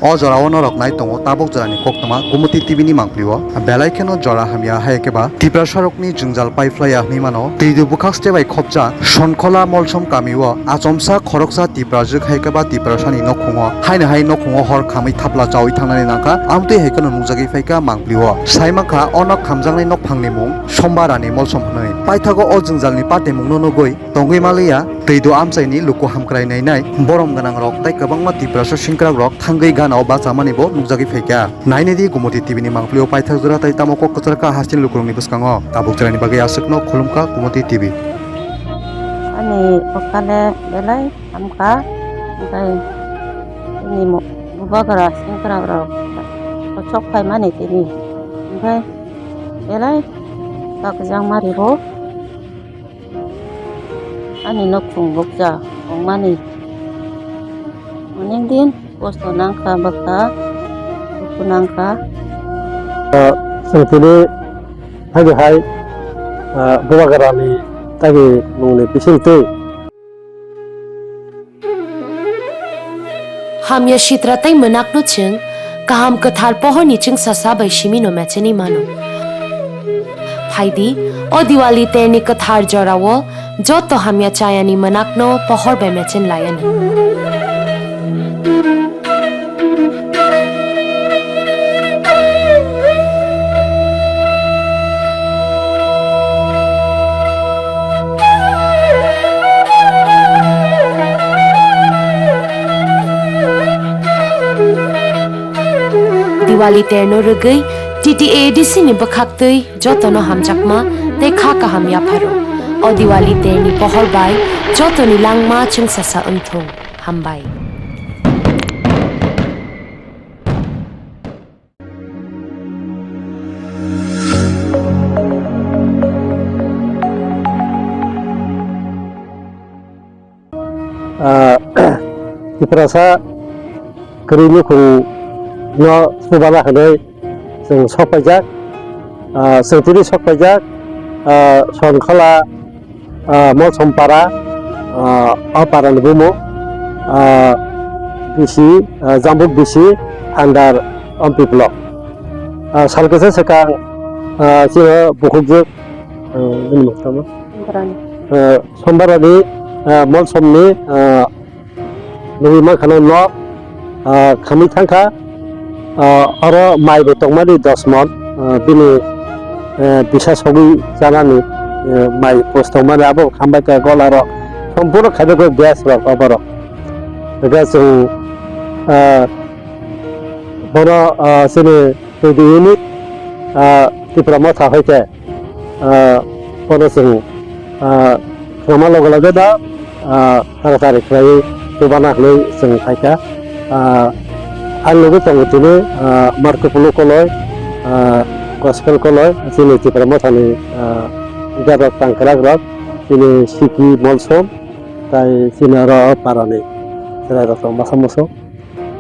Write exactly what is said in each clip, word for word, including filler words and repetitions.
O jorao norok nai tongo tabuk jorani koktwma Gumoti T V ni mangpili o. Belai kheno jora hamya hai khe ba Tiprasa rokni jwngjal paiphlaiya hwnwi mano. Twidu bwkhak ste bai khopjak Sonkhola Molsom kami o achomsa khoroksa Tiprajwk hai khe ba Tiprasani nokhungo haino hai nokhungo hor khamwi thapla chaui thangnani nangkha. Amtwi hai kheno nukjagwi phaikha mangpili o. Sai mankha o nok khamjaknai nokphangni mung Sombarani Molsom hwnwi. Paithago o jwngjalni patimungno nugwi tongwi maliya, twidu amchaini luku hamkrai nainai borom gwnangrok tei kwbangma Tiprasa sengkrakrok thangwi ganao bachamanibo nukjagwi phaikha. Nainidi Gumoti T V ni mangpili o paithak jora tei tamo kok kwchar kha hasteni lukurokni bwskango. Tabuk chwraini bagwi aswkno khulumkha Gumoti T V. Ani okale belai hamkha, hwnkhe chini mo-, bubagra sengkrakrok kochok phaimani tini, hwnkhe belai kakjang mari bo. Ani nokhung bukcha wngmani. Onek din kosto nangkha bwkha, dukhu nangkha. Ah, chwng tini hai hai, ah, bubagrani tagi mungni bisingtwi. Hamya sitra tei mwnakno chwng kaham kwthar pohorni chwngsasa bai simino mechenwi mano. Phaidi, o Diwali terni kwthar jorao joto hamya chayani mwnakno pohor bai mechen laiani. Diwali terno rwgwi T T A A D C ni bwkhaktwi jotono hamjakma tei kha kaham yapharo. O Diwali terni pohor bai jotoni langma chwngsasa wngthung. Hambai. Ah, Tiprasa kwrwi nukhung no chubana hwnwi chwng sok paijak, ah, chwng tini sok paijak, ah, Sonkhola, ah, Molsom para, ah, o para ni bumung, ah, bisi, ah, Jambuk bisi under Ompi block. Ah, sal kisa swkang, ah, chini bukhukjwk, ah, bini mung tamo? Sombarani. Ah, Sombarani, ah, Molsomni, ah, nugwi mankha no nok, ah, khamwi thangkha, ah, oro mai bo tongmani dos mon, ah, bini, eh, bisa sogwi chanani, eh, mai pos tongmani abo khambai kha gola rok, sompurno khaijak gas rok oborok. Hwnkhe chwng, ah, bono, ah, chini twidu unit, ah, Tipra Motha hai khe, ah, bono chwng, ah, khwnama loge loge da, ah, taratari khlaiwi chubana hwnwi chwng phaikha. Ah, ang nugwi tongo tini, ah, Marco Polo Koloi, ah, Gospel Koloi, chini Tipra Mothani, ah, leader rok tangkwrak rok, chini Siki Molsom, tai chini oro parani chwrai rok tong masa musu.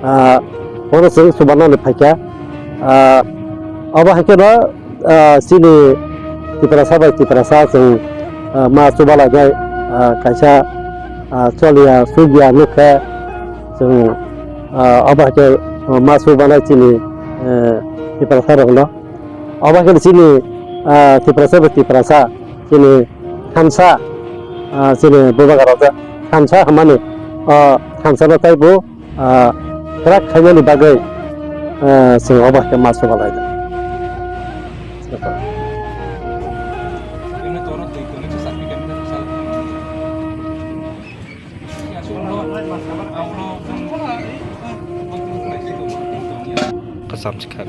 Ah, bono chwng chubanani phaikha. Ah, obo hai kheno, ah, chini Tiprasa bai Tiprasa chwng, ah, ma chubalainai, ah, kaisa, ah, choliya chukya nukhe chwng, ah, obo hai khe, ah, ma chubanai chini, eh, Tiprasa rokno. Obo hai kheno chini, ah, Tiprasa bai Tiprasa chini thansa, ah, chini bubagra rok thansa hwnmani, ah, thansano taibo ah, kwrak khainani bagwi, ah, chwng obo hai khe ma chubalai. Kwcham se kha.